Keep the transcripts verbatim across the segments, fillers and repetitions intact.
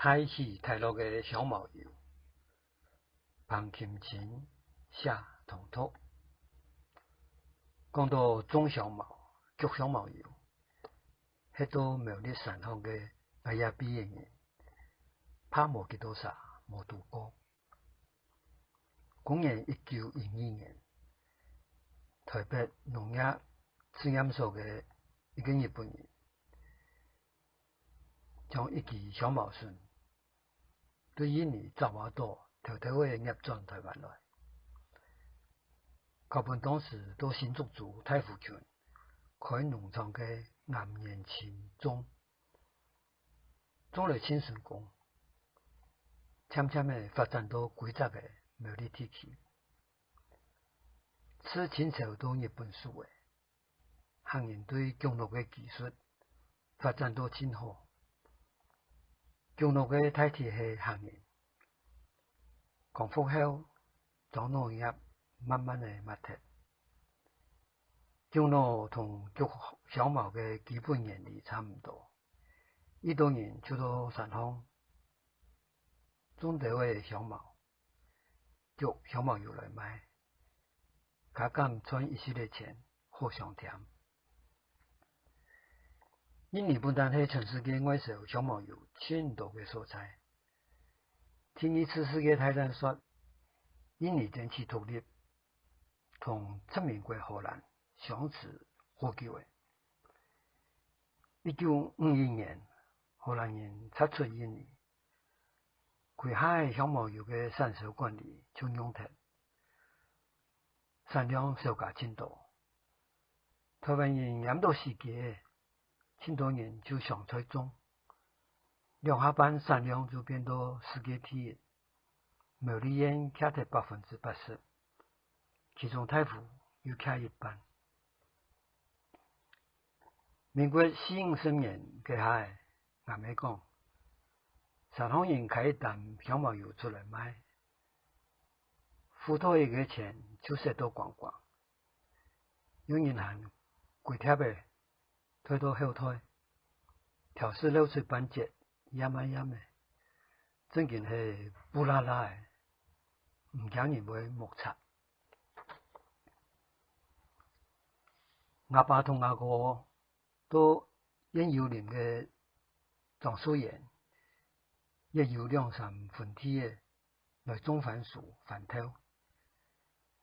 大起大落个香茅油，彭欽清寫朗讀。講到種香茅、焗香茅油，歇到苗栗山項个𠊎這輩个人，怕無幾多儕無堵過。 公元一九一二年，臺北農業試驗所个一個日本人，將一支香茅筍對印尼爪哇島偷偷仔入轉臺灣來，交分當時到新竹州大湖郡開農場个顏元清種。 種來盡成功，漸漸仔發展到規隻个苗栗地區。自清朝到日本時仔，客人對降落个技術發展到盡好。降落个大體係客人，光復後，樟腦葉慢慢仔抹忒。 樟腦同焗香茅个基本原理差毋多，一兜人就到山項種兜仔香茅，焗香茅油來賣，加減賺一息仔錢，好相添。印尼本旦係全世界外銷香茅油盡多个所在。第二次世界大戰煞，印尼正式獨立， 同殖民國荷蘭相持好久仔。一九五一年，荷蘭人撤出印尼，歸下个香茅油个產銷管理就用忒，產量少加盡多。臺灣人愜到死尞， 盡多人就相賽種，兩下半產量就變到世界第一，苗栗縣徛忒百分之八十，其中大湖又徛一半。民國四五十年該下仔，𠊎姆講，山項人㧡一擔香茅油出來賣，褲袋仔个錢就使到光光，有人還歸疊仔 袋到後袋，挑使露出半截，掞啊掞仔，正經係布拉拉仔，毋驚人會目察。吾爸同吾哥到燕丘林个樟樹園，也有兩三分地仔來種番薯、番豆，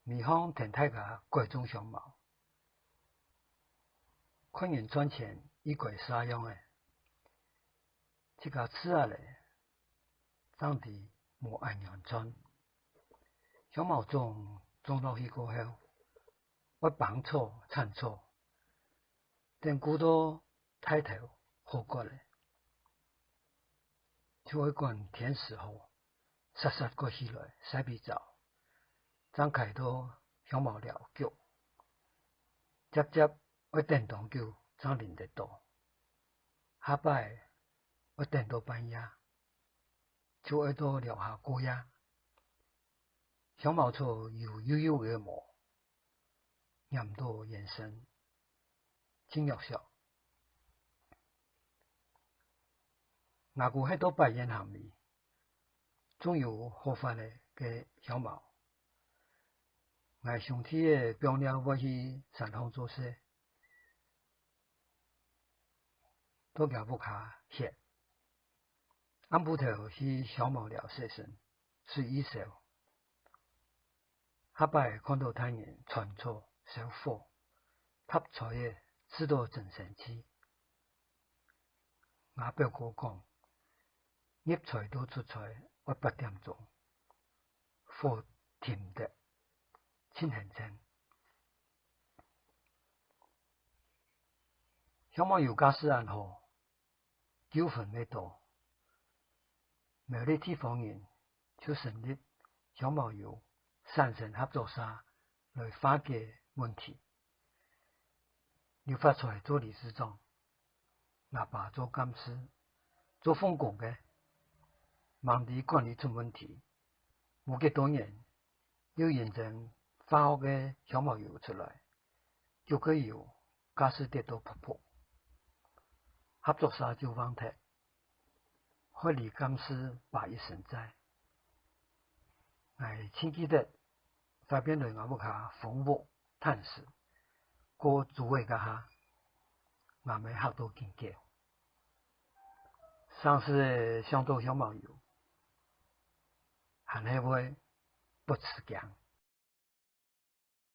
尾項跈大家改種香茅。 看人賺錢，一改儕樣仔，自家試啊咧，正知無恁樣賺。香茅種種落去過後，愛挷草、剷草，等顧到大頭好割咧，就愛趕天時好， 煞煞割起來，曬分燥，正㧡到香茅寮焗。輒輒愛等當久正拎得到。下擺愛等到半夜，就愛到寮下過夜。香茅草油幼幼个毛，黏到圓身，盡弱小。吾姑歇到擺園行尾， 種有好發仔个香茅。𠊎兄弟仔放尞會去山項做事，到厥屋下歇。暗晡頭去香茅寮洗身，水一燒，下擺看到大人撨草、燒火、搭菜仔，試到真生趣。 吾表哥講，入菜到出菜愛八點鐘，火停得，盡現淨。香茅油價勢恁好，糾紛乜多。苗栗地方人就成立香茅油產生合作社來化解問題。 劉發財做理事長，吾爸做幹事，做奉公个，吂知管理出問題。無幾多年，又引進化學个香茅油出來，逐個油價數跌到噗噗，合作社就橫忒。會離甘事爸一生在。𠊎盡記得，發現來𠊎屋下封屋探視，過晝仔該下，𠊎姆嚇到緊噭。生事仔想到向望有，還係會不辭驚。